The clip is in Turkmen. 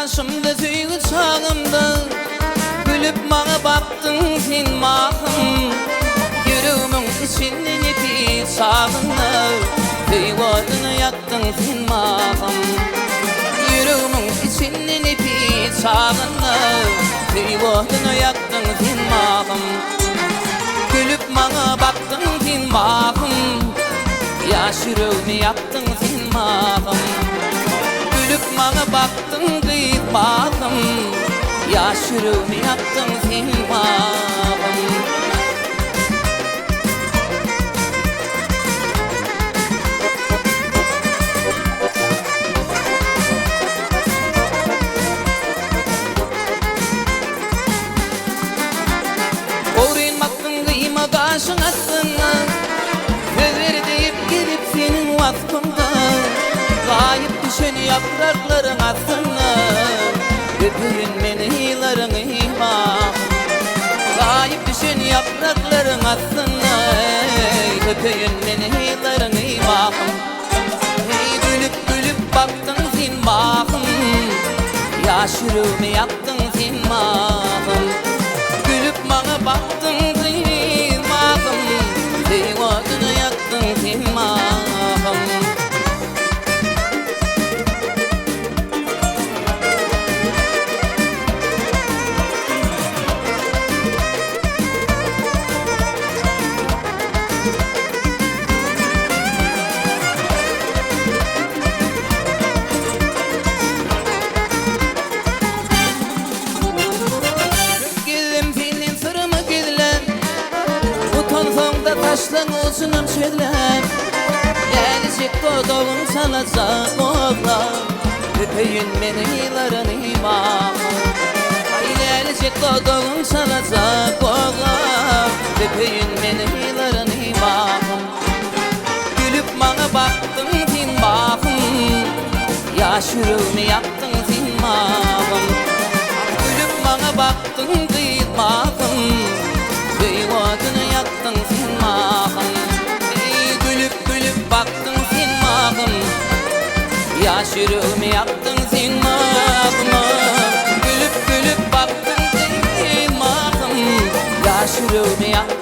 Ýaşymda söýgi çagymda Gülüp maňa bakdyň sen mahym Ýüregimiň içinde nepis çagynda Söýgi oduny ýakdyň sen mahym Ýüregimiň içinde nepis çagynda Söýgi oduny ýakdyň sen mahym Gülüp maňa bakdyň sen mahym Ýaş ýüregimi ýakdyň sen mahym Gülüp maňa bakdyň gyz mahym Ýaş ýüregimi ýakdyň sen mahym. Ogryn bakdyň gyýma gaşyň astyna Söz ber diýip gelip seniň waspyňda Gaýyp düşen ýapraklaryň astynda Öpeýin men ylaryňy mahym Gaýyp düşen ýapraklaryň astynda Öpeýin men ylaryňy mahym Heý gülüp gülüp bakdyň sen mahym Ýaş ýüregimi ýakdyň sen mahym Gülüp maňa bakdyň gyz mahym Söýgi oduny ýakdyň sen mahym. Köp gezdim senden syrymy gizläp, Utansaň-da taşlaň ujunam çözläp, Lälijek dodagyň çalaja gozlap, Öpeýin men ylaryny mahym. Aý, lälijek dodagyň çalaja gozlap, Öpeýin men ylaryny mahym. Gülüp maňa bakdyň sen mahym, Ýaş ýüregimi ýakdyň sen mahym. Gülüp maňa bakdyň gyz mahym, Söýgi oduny ýakdyň sen mahym. Eý, gülüp gülüp bakdyň sen mahym, Ýaş ýüregimi ýakdyň sen mahym. Gülüp gülüp bakdyň gyz mahym, Ýaş ýüregimi ýakdyň.